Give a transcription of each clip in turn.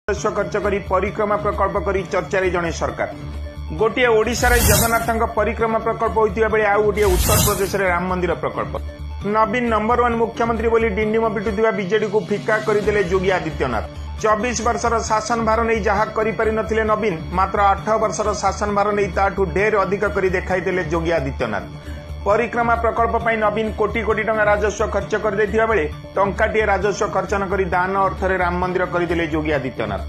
ରାଜସ୍ୱ ଖର୍ଚ୍ଚ କରି ପରିକ୍ରମା ପ୍ରକଳ୍ପ କରି ଚର୍ଚ୍ଚାରେ ଜଣେ ସରକାର। ଗୋଟିଏ ଓଡ଼ିଶାରେ ଜଗନ୍ନାଥଙ୍କ ପରିକ୍ରମା ପ୍ରକଳ୍ପ ହୋଇଥିବା ବେଳେ ଆଉ ଗୋଟିଏ ଉତ୍ତରପ୍ରଦେଶରେ ରାମ ମନ୍ଦିର ପ୍ରକଳ୍ପ। ନବୀନ ନମ୍ବର ୱାନ୍ ମୁଖ୍ୟମନ୍ତ୍ରୀ ବୋଲି ଡିଣ୍ଡିମ ପିଟୁଥିବା ବିଜେଡିକୁ ଫିକା କରିଦେଲେ ଯୋଗୀ ଆଦିତ୍ୟନାଥ। 24 ବର୍ଷର ଶାସନ ଭାର ନେଇ ଯାହା କରିପାରିନଥିଲେ ନବୀନ, ମାତ୍ର 8 ବର୍ଷର ଶାସନ ଭାର ନେଇ ତାଠୁ ଢେର ଅଧିକ କରି ଦେଖାଇଦେଲେ ଯୋଗୀ ଆଦିତ୍ୟନାଥ। ପରିକ୍ରମା ପ୍ରକଳ୍ପ ପାଇଁ ନବୀନ କୋଟି କୋଟି ଟଙ୍କା ରାଜସ୍ୱ ଖର୍ଚ୍ଚ କରିଦେଇଥିବା ବେଳେ ଟଙ୍କାଟିଏ ରାଜସ୍ୱ ଖର୍ଚ୍ଚ ନ କରି ଦାନ ଅର୍ଥରେ ରାମ ମନ୍ଦିର କରିଦେଲେ ଯୋଗୀ ଆଦିତ୍ୟନାଥ।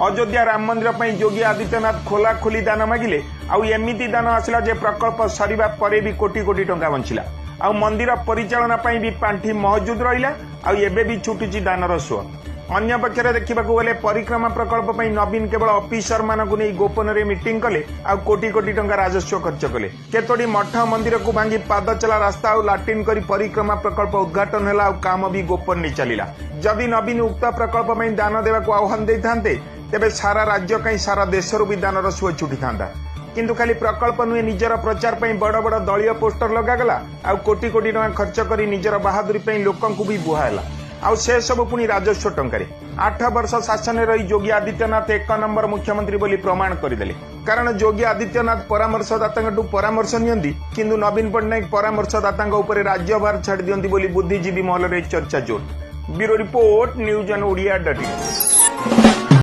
ଅଯୋଧ୍ୟା ରାମ ମନ୍ଦିର ପାଇଁ ଯୋଗୀ ଆଦିତ୍ୟନାଥ ଖୋଲାଖୋଲି ଦାନ ମାଗିଲେ, ଆଉ ଏମିତି ଦାନ ଆସିଲା ଯେ ପ୍ରକଳ୍ପ ସରିବା ପରେ ବି କୋଟି କୋଟି ଟଙ୍କା ବଞ୍ଚିଲା, ଆଉ ମନ୍ଦିର ପରିଚାଳନା ପାଇଁ ବି ପାଣ୍ଠି ମହଜୁଦ ରହିଲା, ଆଉ ଏବେ ବି ଛୁଟୁଛି ଦାନର ସୁଅ। ଅନ୍ୟପକ୍ଷରେ ଦେଖିବାକୁ ଗଲେ ପରିକ୍ରମା ପ୍ରକଳ୍ପ ପାଇଁ ନବୀନ କେବଳ ଅଫିସରମାନଙ୍କୁ ନେଇ ଗୋପନରେ ମିଟିଂ କଲେ, ଆଉ କୋଟି କୋଟି ଟଙ୍କା ରାଜସ୍ୱ ଖର୍ଚ୍ଚ କଲେ। କେତୋଟି ମଠ ମନ୍ଦିରକୁ ଭାଙ୍ଗି ପାଦଚଲା ରାସ୍ତା ଆଉ ଲାଟ୍ରିନ୍ କରି ପରିକ୍ରମା ପ୍ରକଳ୍ପ ଉଦ୍ଘାଟନ ହେଲା, ଆଉ କାମ ବି ଗୋପନରେ ଚାଲିଲା। ଯଦି ନବୀନ ଉକ୍ତ ପ୍ରକଳ୍ପ ପାଇଁ ଦାନ ଦେବାକୁ ଆହ୍ୱାନ ଦେଇଥାନ୍ତେ, ତେବେ ସାରା ରାଜ୍ୟ କାହିଁ, ସାରା ଦେଶରୁ ବି ଦାନର ସୁଅ ଛୁଟିଥାନ୍ତା। କିନ୍ତୁ ଖାଲି ପ୍ରକଳ୍ପ ନୁହେଁ, ନିଜର ପ୍ରଚାର ପାଇଁ ବଡ଼ ବଡ଼ ଦଳୀୟ ପୋଷ୍ଟର ଲଗାଗଲା, ଆଉ କୋଟି କୋଟି ଟଙ୍କା ଖର୍ଚ୍ଚ କରି ନିଜର ବାହାଦୁରୀ ପାଇଁ ଲୋକଙ୍କୁ ବି ବୁହା ହେଲା, ଆଉ ସେ ସବୁ ପୁଣି ରାଜସ୍ୱ ଟଙ୍କାରେ। 8 ବର୍ଷ ଶାସନରେ ରହି ଯୋଗୀ ଆଦିତ୍ୟନାଥ ଏକ ନମ୍ବର ମୁଖ୍ୟମନ୍ତ୍ରୀ ବୋଲି ପ୍ରମାଣ କରିଦେଲେ। କାରଣ ଯୋଗୀ ଆଦିତ୍ୟନାଥ ପରାମର୍ଶଦାତାଙ୍କଠୁ ପରାମର୍ଶ ନିଅନ୍ତି, କିନ୍ତୁ ନବୀନ ପଟ୍ଟନାୟକ ପରାମର୍ଶଦାତାଙ୍କ ଉପରେ ରାଜ୍ୟଭାର ଛାଡ଼ି ଦିଅନ୍ତି ବୋଲି ବୁଦ୍ଧିଜୀବୀ ମହଲରେ ଚର୍ଚ୍ଚା ଜୋର। Bureau report, news on Odia dot in.